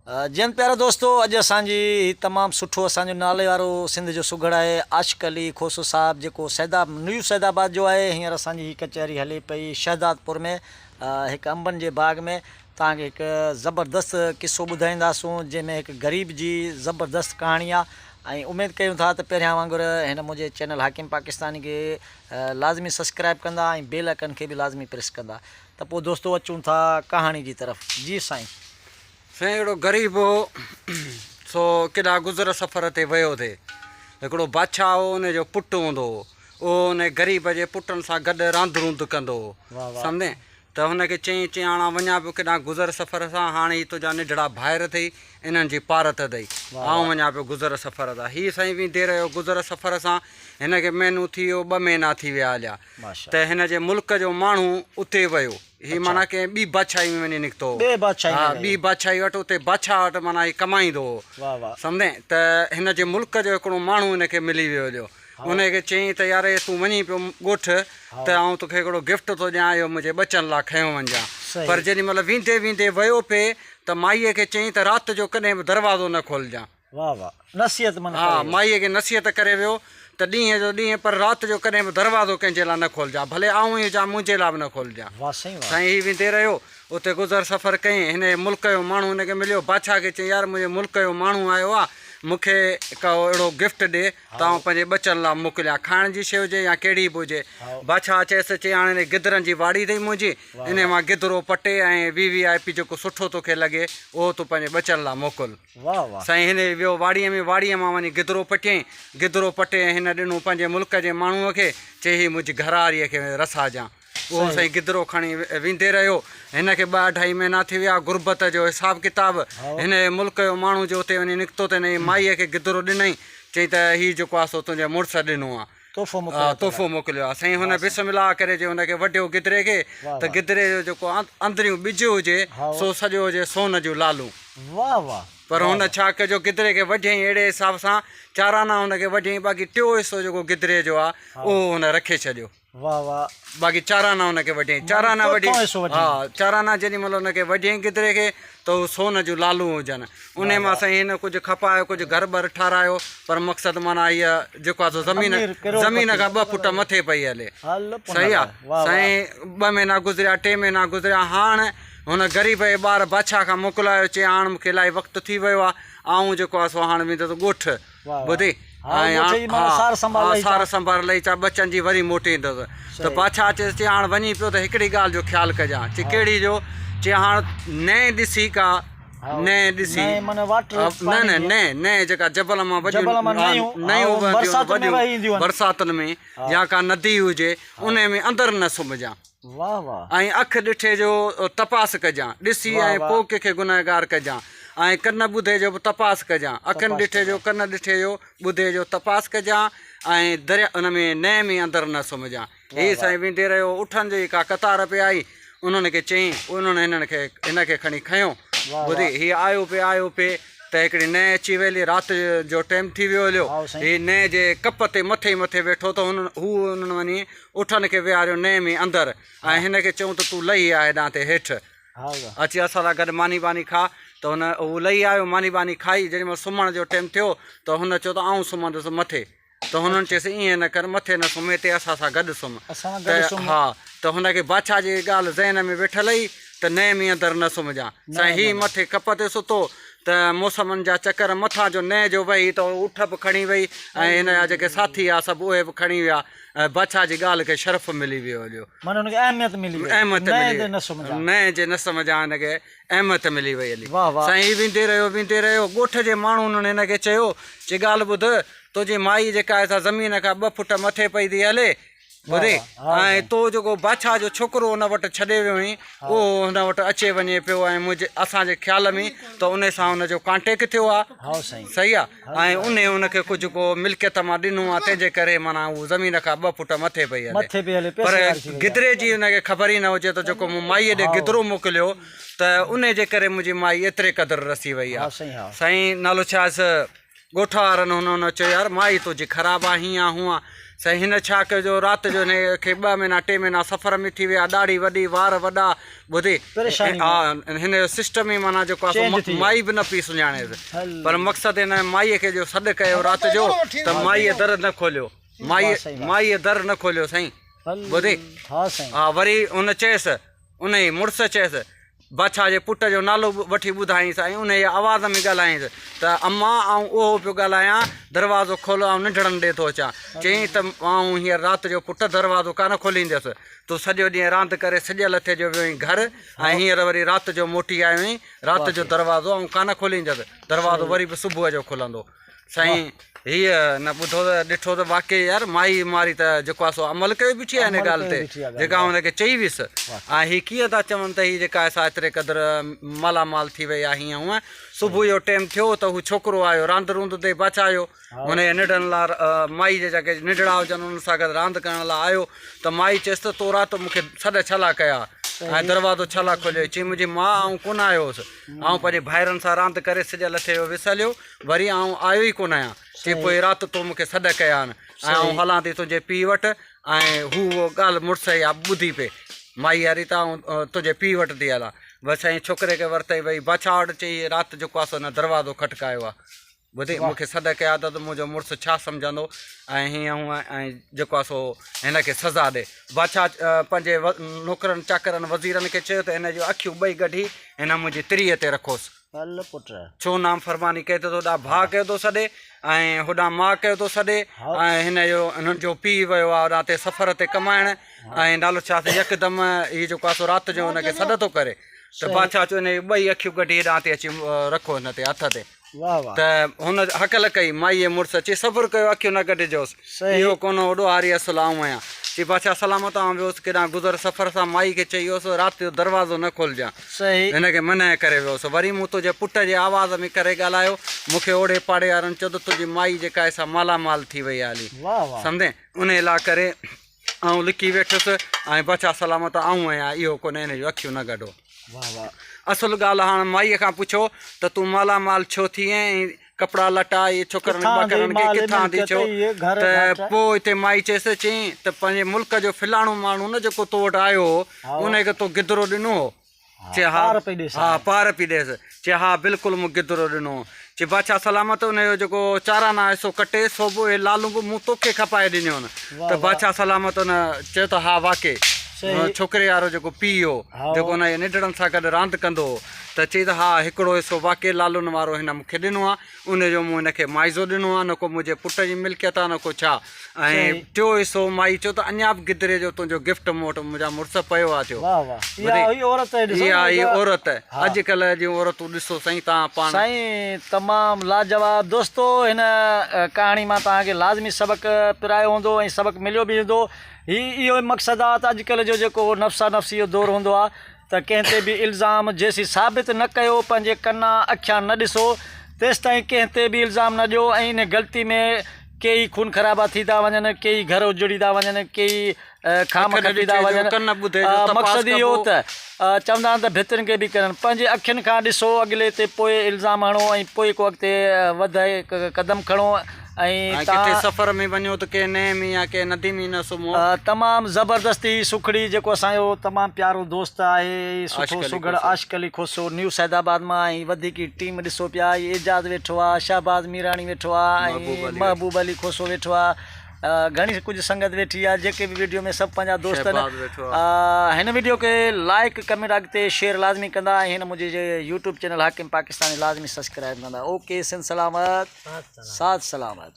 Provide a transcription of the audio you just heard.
جيئن پيارا دوستو اڄ اسان جي هي تمام سٺو اسان جو نالي وارو سنڌ جو سگهڙ آهي عاشق علي کوسو صاحب جيڪو سيدا نيو سيد آباد جو آهي هينئر اسان جي هي ڪچهري هلي پئي شهدادپور ۾ هڪ انبن جي باغ ۾ توهان کي هڪ زبردست قصو ٻڌائينداسون جنهن ۾ هڪ غريب جي زبردست ڪهاڻي آهي ۽ اميد ڪيون ٿا ته پهريان وانگر هن منهنجي چينل حاڪم پاڪستاني کي لازمي سبسڪرائب ڪندا ۽ بيل آئڪن کي به لازمي پريس ڪندا ته پوء دوستو اچون ٿا ڪهاڻي جي طرف جي سائين. سائين هڪڙو غريب هو سو ڪيڏانهن گذر سفر تي ويو ٿي. هڪڙو بادشاهه هو ان جو پٽ هوندو هو. اهو ان غريب جي پٽن سان گڏ راند روند ڪندو هو. سمجهين ته هن کي چيائين چيائين هاڻ آئون وڃان پيو ڪيڏانهن گذر سفر سان هاڻ هي تنهنجا ننڍڙا ڀائر اٿئي انهن جي پارت اٿئي. آئون وڃان پيو گذر سفر سان. هي سائين ويندي رهيو گذر سفر سان هن کي مهينو ٿي ويو ٻه مهينا ٿي ويا هليا ته هن جي ملڪ جو ماڻهو اتي ويو. هي معنيٰ ڪنهن ٻي بادشاهي ۾ وڃي نڪتو هو. ٻي بادشاهي ۾ ها ٻي بادشاهي وٽ اتي بادشاهه وٽ معنيٰ هي ڪمائيندو هو. واه واه. سمجهين ته هن جي ملڪ جو هڪڙو ماڻهو هن کي ملي ويو هليو. ان کي چيائين ته يار هي تون وڃين پيو ڳوٺ ته آئون توکي هڪڙو گفٽ ٿو ڏيان اهو منهنجي ٻچن لاء کنيو وڃجان. پر جيڏي مهل ويندي ويندي ويو پئي ته مائيء کي چيائين ته رات جو ڪڏهن به دروازو نه کولجان. واه واه نصيحت من ها ڪري ويو. مائيء کي نصيحت ڪري ويو ته ڏينهن جو ڏينهن پر رات جو ڪڏهن به دروازو ڪنهن جي لاء نه کولجان ڀلي آئون ئي هجان منهنجي لاء به نه کولجان. واه سائين واه. سائين هي ويندي رهيو اتي گذر سفر ڪيائين هن جي ملڪ جو ماڻهو هن کي مليو بادشاهه کي چيائين يار منهنجي ملڪ جو ماڻهو آيو آ مون کي ڪو اهڙو گفٽ ڏي ته آئون پنهنجي ٻچن لاء موڪليان کائڻ جي شيء هجي يا ڪهڙي به هجي بادشاهه چيس چي هاڻي هن گدرن جي واڙي اٿئي منهنجي انهي مان گدرو پٽي ۽ وي وي آء پي جيڪو سٺو توکي لڳي اهو تون پنهنجي ٻچن لاء موڪل. واه واه. سائين هن ويو واڙيء ۾ واڙيء مان وڃي گدرو پٽيائين. گدرو پٽي ۽ هن ڏنو پنهنجي ملڪ جي ماڻهوء کي، چي هي منهنجي گهرواريء کي رساجان. اهو سائين گدرو کڻي ويندي رهيو. هن کي ٻه اڍائي مهينا ٿي ويا. غربت جو حساب ڪتاب. هن جي ملڪ جو ماڻهو جو اتي وڃي نڪتو ته هن جي مائيء کي گدرو ڏنائين. چيائين ته هي جيڪو آهي سو تنهنجي مڙس ڏنو آهي. تحفو موڪليو اٿو. تحفو موڪليو آهي. سائين هن بسم الله ڪري جي هن کي وڍيو گدري کي ته گدري جو جيڪو اندريون ٻج هجي سو سڄو هجي سون جون لالون. واه واه. پر هن ڇا ڪيو گدري کي وڍيائين اهڙي حساب سان چارانا هن کي وڍيائين باقي ٽيون حصو جيڪو گدري جو آهي اهو هن رکي ڇڏيو. واه واه. باقي چارانا هن کي وڍيائين چارانا وڍي ها چارانا جيڏي مهل هن کي وڍيائين گدري کي ته هو سون جون لالون هجن انهي مان سائين هن ڪجهه کپايو ڪجهه گهر ٻر ٺارايو پر مقصد معنيٰ هيء جيڪو آهي سو زمين زمين کان ٻه فوٽ مٿي پئي هلي صحيح آهي سائين ٻه مهينا گذريا ٽي مهينا گذريا هاڻ هن غريب جي ٻار بادشاهه کان موڪلايو چي هاڻ مون کي الاهي وقت ٿي ويو آهي آئون جيڪو آهي سو هاڻ ويندس ڳوٺ ٻڌي ۽ سار سار سنڀار لهي اچان ٻچن جي وري موٽي ايندس ته بادشاهه چيس چي هاڻ وڃين پيو ته هڪڙي ڳالهه جو خيال ڪجان چي ڪهڙي جو چي هاڻ نئين ڏسي ڪا نئين ڏسي نه نه نئين نئين جيڪا جبل مان وڏيون نيون وهنديون وڏيون برساتن ۾ يا ڪا ندي هجي انهي ۾ اندر نه سمهجان ۽ اک ڏٺي جو تپاس ڪجان، ڏسي ۽ پوء ڪنهن کي گنهگار ڪجان، ۽ ڪن ٻڌي جو به تپاس ڪجان، اکين ڏٺي جو، ڪن ڏٺي جو، ٻڌي جو تپاس ڪجان، ۽ دريا ان ۾ نئن ۾ اندر نه سمهجان. هي سائين ويندي رهيو، اٺن جي ڪا قطار پئي آئي، انهن کي چيائين، انهن هنن کي هن کي کڻي کنيو. ٻڌي، هي آيو پئي آيو پئي ته هڪڙي نئن اچي ويلي، رات جو ٽيم ٿي ويو هليو، هي نئن جي ڪپ تي مٿي ئي مٿي ويٺو ته هنن هو انهن وڃي اٺن کي ويهاريو نئين ۾ اندر ۽ هن کي چيائون ته تون لهي آ هيڏانهن تي هيٺ اچي اسان سان گڏ ماني ٻاني کاء ته هن هو لهي آيو ماني ٻاني کائي جيڏي مهل سمهڻ جو ٽيم ٿيو ته هن چيو ته آئون سمهندس مٿي ته هنن چيس ائين نه ڪر مٿي نه سمهه هتي اسان سان گڏ سمهه ته ها ته هن کي بادشاهه جي ڳالهه ذهن ۾ ويٺل هئي ته نئين ۾ اندر نه سمهجان سائين هي مٿي ڪپ تي ستو ته موسمن جا چڪر مٿان جو نئين جو وهي ته اٺ به کڻي وئي ۽ هن جا جيڪي ساٿي هئا سڀ اهي به کڻي ويا ۽ بادشاهه جي ڳالهه کي شرف ملي ويو هليو. معنيٰ هن کي اهميت ملي وئي. اهميت نئين ملي تي وئي. نه سمجهان. نئين جي نه سمجهان هن کي اهميت ملي وئي هلي. واه واه. سائين هي ويندي رهيو ويندي رهيو ڳوٺ جي ماڻهن هن کي چيو چي ڳالهه ٻڌ تنهنجي مائي جيڪا آهي سا زمين کان ٻه فوٽ مٿي پئي ٿي هلي ٻڌي ۽ تو جيڪو بادشاهه جو ڇوڪرو ان وٽ ڇڏي ويو هئين اهو هن وٽ اچي وڃي پيو ۽ منهنجي اسان جي خيال ۾ ته ان سان ان جو ڪانٽيڪ ٿيو آهي صحيح آهي ۽ ان ان کي ڪجهه ڪو ملڪيت مان ڏنو آهي تنهن جي ڪري معنيٰ هو زمين کان ٻه فوٽ مٿي پئي هلي پر گدري جي ان کي خبر ئي نه هجي ته جيڪو مون مائيء ڏي گدرو موڪليو ته ان جي ڪري منهنجي مائي ايتري قدر رسي وئي آهي سائين نالو ڇا آهيس؟ ڳوٺ وارن هن هن چيو يار مائي تنهنجي خراب آ هيئن آ هونئن آ. سائين هن ڇا ڪيو جو رات جو هن کي ٻه مهينا ٽي مهينا سفر ۾ ٿي ويا ڏاڙهي وڏي وار وڏا ٻڌي پريشاني ۾ ها هن جو سسٽم ئي معنيٰ جيڪو آ سو چينج ٿي ويو. مائي به نه پئي سڃاڻيس پر مقصد هن مائيء کي جو سڏ ڪيو رات جو ته مائيء در نه کوليو مائيء مائيء در نه کوليو سائين ٻڌي ها سائين ها وري هن چيس انهيء مڙس چيس، بادشاهه جي پٽ جو نالو وٺي ٻڌائينس ۽ انهيء آواز ۾ ڳالهائينس ته اما، آئون اهو پيو ڳالهايان، دروازو کول، آئون ننڍڙن ڏي ٿو اچان. چيائين ته آئون هينئر رات جو پٽ دروازو ڪانه کولينديس. تون سڄو ڏينهن راند ڪري سڄ لٿي جو ويو هئين گهر ۽ هينئر وري رات جو موٽي آيو آهين. رات جو دروازو آئون ڪانه کولينديس. دروازو وري به صبح جو کلندو. سائين هيء نه ٻڌو ته ڏٺو ته واقعي يار مائي ماري ته جيڪو آهي سو عمل ڪيو بيٺي آهي ان ڳالهه تي جيڪا آئون هن کي چئي ويس ۽ هي ڪيئن ٿا چون ته هي جيڪا آهي سا ايتري قدر مالا مال ٿي وئي آهي هيئن هونئن صبح جو ٽيم ٿيو ته هو ڇوڪرو آيو راند روند تي بادشاهه جو هن جي ننڍن لاء مائي جي جيڪي ننڍڙا هجن انهن سان گڏ راند ڪرڻ لاء آيو ته مائي چيس ته تو رات مون کي سڏ ڇا لاء ڪيا ۽ دروازو ڇا لاء کوليو چي منهنجي ماء آئون ڪونه آيو هوس آئون پنهنجي ڀائرن سان راند ڪري سج لٿي ويو وس هليو وري آئون آيو ئي ڪونه آهيان. چي پوء رات تو مون کي سڏ ڪيا آهن ۽ آئون هلان ٿي تنهنجي پيء وٽ ۽ هو اهو ڳالهه مڙس اها ٻڌي پئي. مائي واري ته آئون تنهنجي پيء وٽ ٿي هلان. بس سائين ڇوڪري کي ورتائين وئي بادشاهه وٽ چي رات جيڪو آهي سو هن دروازو کٽڪايو آهي. ٻڌي مون کي سڏ ڪيا اٿس ته منهنجو مڙس ڇا سمجهندو ۽ هيئن هونئن ۽ جيڪو آهي سو هن کي سزا ڏي. بادشاهه پنهنجي نوڪرن چاڪرن وزيرن کي چيو ته هن جون اکيون ٻئي ڪڍي هن منهنجي تريء تي رکوس. پل پٽ. ڇو نامفرماني ڪئي ته توڏانهن ڀاء ڪيو ٿو سڏي ۽ هوڏانهن ماء ڪيو ٿو سڏي ۽ هن جو هنن جو پيء ويو آهي هوڏانهن تي سفر تي ڪمائڻ ۽ نالو ڇا اٿس يڪدم هي جيڪو آهي سو رات جو هن کي سڏ ٿو ڪري ته بادشاهه چيو هن جون ٻئي اکيون ڪڍي هيڏانهن تي اچي رکو هن تي هٿ تي ته هن هڪل ڪئي مائيء مڙس چي صبر ڪيو اکيون نه ڪڍجوس اهو ڪونه هو ڏوهاري اصل آئون آهيان. چي بادشاهه سلامت آئون ويوس ڪيڏانهن گذر سفر سان مائي کي چئي ويوس رات جو دروازو نه کولجان. هن کي منع ڪري ويوس. وري مون تنهنجي پٽ جي آواز ۾ ڪري ڳالهايو. مون کي اوڙي پاڙي وارن چيو ته تنهنجي مائي جيڪا آهي سا مالا مال ٿي وئي آهي هلي. سمجهين؟ انهيء لاء ڪري آئون لڪي ويٺس ۽ بادشاهه سلامت آئون آهيان اهو ڪونهي هن جون اکيون نه ڪڍو. اصل ڳالهه هاڻ مائيء کان پڇو ته تون مالا مال ڇو ٿي ۽ ڪپڙا لٽا اهي ڇوڪرن ٻاڪرن کي ڪٿان آندي ڇو ته پوء اتي مائي چيس چيائين ته پنهنجي ملڪ جو فلاڻو ماڻهو نه جيڪو تو وٽ آيو هو انهي کي تو گدرو ڏنو هو چي ها ها پار پي ڏيس چي ها بلڪل مون گدرو ڏنو هو چي بادشاهه سلامت انهي جو جيڪو چارانا حصو ڪٽي سو به اهي لالون به مون توکي کپائي ڏنيون ته بادشاهه سلامت ان چيو ته ها واقعي ڇوڪري وارو جيڪو پيء هو جيڪو ان جي ننڍڙن سان گڏ راند ڪندو هو ته چئي ته ها هڪڙو حصو واقعي لالن وارو هن مون کي ڏنو آهي، ان جو مون هن کي معاوضو ڏنو آهي، نه ڪو منهنجي پٽ جي ملڪيت آهي نه ڪو ڇا. ۽ ٽيو حصو مائي چيو ته اڃا به گدري جو تنهنجو گفٽ مون وٽ منهنجا مڙس پيو آهي ٿيو. اها هئي عورت اها هئي عورت اڄڪلهه جون عورتون ڏسو سائين توهان پاڻ. سائين تمام لاجواب دوستو هن ڪهاڻي مان توهان کي لازمي سبق پرايو هوندو ۽ سبق مليو به هوندو هي اهو ئي مقصد آهي ته اڄڪلهه جو جيڪو نفسا نفسي جو دور هوندو آهي ته ڪنهن تي به الزام جيسين ثابت نه ڪيو پنهنجي ڪنا اکيان نه ڏسو تيستائين ڪنهن تي به الزام نه ڏيو ۽ ان غلطي ۾ ڪيئي خون خرابا ٿي ٿا وڃن ڪيئي گهر اجڙي ٿا وڃن ڪيئي خام کٽي ٿا وڃن مقصد اهو ته چوندا آهن ته ڀتين کي به ڪرن پنهنجي اکين کان ڏسو اڳلي تي پوء الزام هڻو ۽ پوء ڪو اڳتي وڌائي قدم کڻو ۽ ۽ ڪٿي سفر ۾ وڃو ته ڪنهن نئين ۾ يا ڪنهن ندي ۾ نه سمهو. تمام زبردست هي سکڙي جيڪو اسان جو تمام پيارو دوست آهي سٺو سگهڙ عاشق علي کوسو نيو سيد آباد مان ۽ وڌيڪ هي ٽيم ڏسو پيا هي اعجاز ويٺو آ شهباز ميراڻي ويٺو آ ۽ محبوب علي کوسو ويٺو آ گهڻي ڪجهه سنگت ويٺي آ جيڪي به ويڊيو ۾ سڀ پنهنجا دوست آهن هن ويڊيو کي لائڪ ڪمينٽ اڳتي شيئر لازمي ڪندا ۽ هن منهنجي يوٽيوب چينل حاڪم پاڪستاني لازمي سبسڪرائب ڪندا اوڪي سنڌ سلامت ساٿ سلامت.